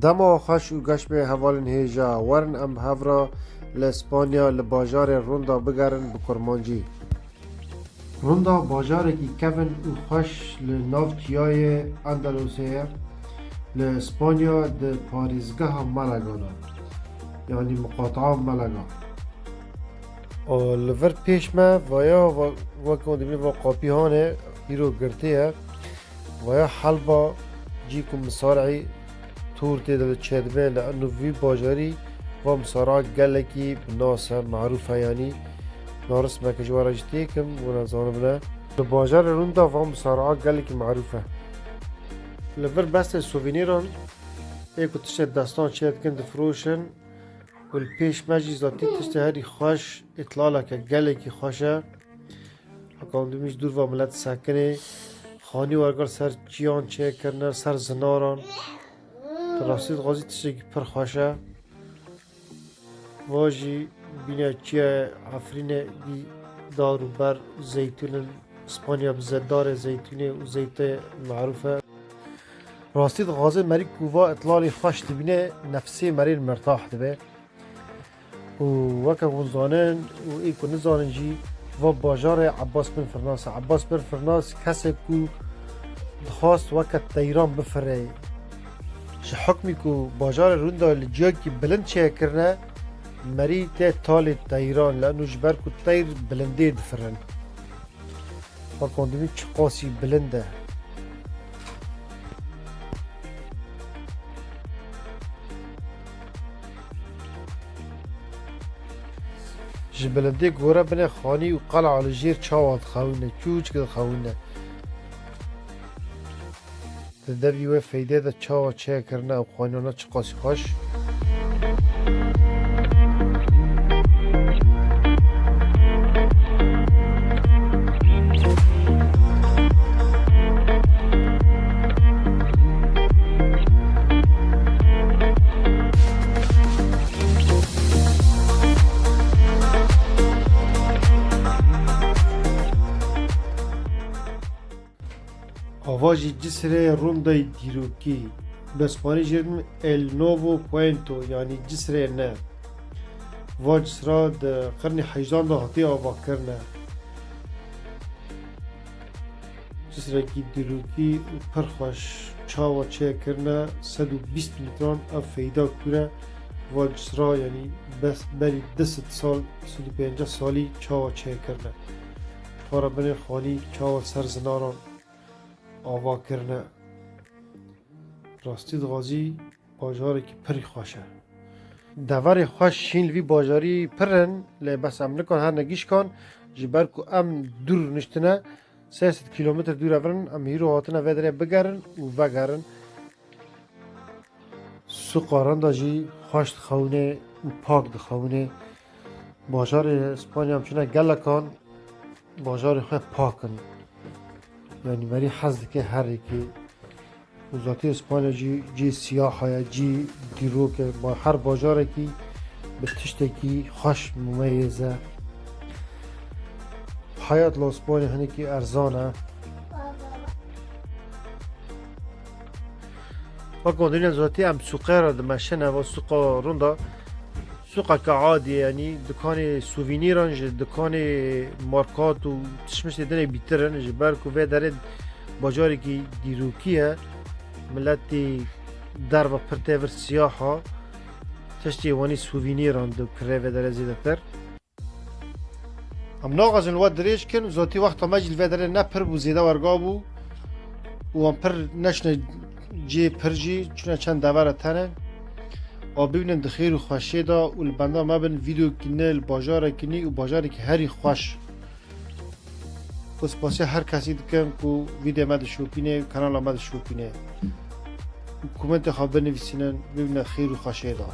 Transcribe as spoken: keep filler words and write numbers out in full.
Dema xweş û geş be hevalên hêja. Werin em hevra li Spanya li bajarê Ronda bigerin bi kurmancî. Ronda bajarekî kevin û xweş li nav çiyayê Andalusê ye. Li Spanya di parêzgeha Malaga de, yanî miqataa Malaga. Û li vir pêş me vaya va-, weke hûn dibînin va qapî hane, îro girtî ye. Vaya helba cî ku misarî tûr tê de çêdibe, li eno vî bajarî va misara gelekî bi nas e, merûf e, yanî narismeke ji we re jî têkim, hûn e zanibine. Li bajarê Ronda va misara gelekî merûf e. Li vir bestê suvînîran ê ku tiştê destan çêdikin difiroşin û li pêş me jî zatî tiştê herî xweş, îtlaleke gelekî xweş e. Heka hûn dibînin ji dûr va milet sekinê. Xanî werger ser çiyan çêkirine, ser zinaran. Di rastî dixwazî tiştekî pir xweş e. Va jî bîne çiyayê Efrînê dî dar û ber zeytûn in. Spanya bi ze-, darê zeytûnê û zeytê merûf e. Rastî dixwaze merî ku va îtlalê xweş dibîne, nefsê merî mirtah dibe. Û weke hûn zanin û ê ku nizanin jî, va bajarê Ebbas bin Firnas e. Ebbas bin Firnas kesek ku dixwast weke teyran bifire. Ji hukmî ku bajarê Ronda li ciyakî bilind çêkirine, merî tê talê teyran, li eno ji ber ku teyr bilindê difirin. Wek hûn dibînin çiqasî bilind e. Ji bilindê gore binê xanî û qela li jêr çawa dixewîne, çûçik dixewîne. Di devî wê feydê de çawa çêkirine ew xaniyana çiqasî xweş. Ava jî Cisrê Rondayê dîrokî, bi spanî jê dibin El Novo Cuento, yanî Cisrê Ne. Va cisra di qirnê hejdan de hatiye avakirine. Cisrekî dîrokî û pir xweş, çawa çêkirine, sed û bîst mîtran, ev feyda kûr e. Va cisra, yanî bes berî du sed sal, sed û pêncî salî çawa çêkirine. Para binê xanî çawa ser zinaran ava kirine. Rastî dixwazî bajarekî pirî xweş e. Deverê xweş şîn li vî bajarî pir in, lê bes em nikan her ne gîşkan, ji ber ku em dûr niştine, sê sed kîlometr dûr e vir in, em hîro hatine vê derê bigerin û vegerin. Sûqa Renda jî xweş dixewine û pak dixewine. Bajarê Spanya em çûne gelekan bajarê xwe pak in. Yanî merî hez dike her yekê. Û zatî Spanya jî cî siyaha ye, cî dîrok e. Ba-, her bajarekî bi tiştekî xweş mumeyêz e. Heyat li Spanya hinekî erzan e. Wek ku dînin zatî em sûqê re dimeşine, va sûqa Renda, sûqeke adî ye, yanî dikanê suvînîran ji dikanê markat û tişmiştê dinê bîtir in, ji ber ku vê derê bajarekî dîrokî ye, miletî derve pir tê vir siyaha, tiştê wanî suvînîran dikire vê derê zêdetir. Em naxwazin li we dirêj kin, zotî wexta me jî li vê derê ne pir bû, zêde werga bû û em pir neçine cihê pir jî, çûne çend devera tenê. A bibînin di xêr û xweşiyê de û li benda me bin vîdeokî nî li bajarekî nî û bajarekî herî xweş. Û spasiya her kesî dikim ku vîdeo me dişopîne, kanala me dişopîne. Û komentê xwe binivîsînin, bibîne xêr û xweşiyê de.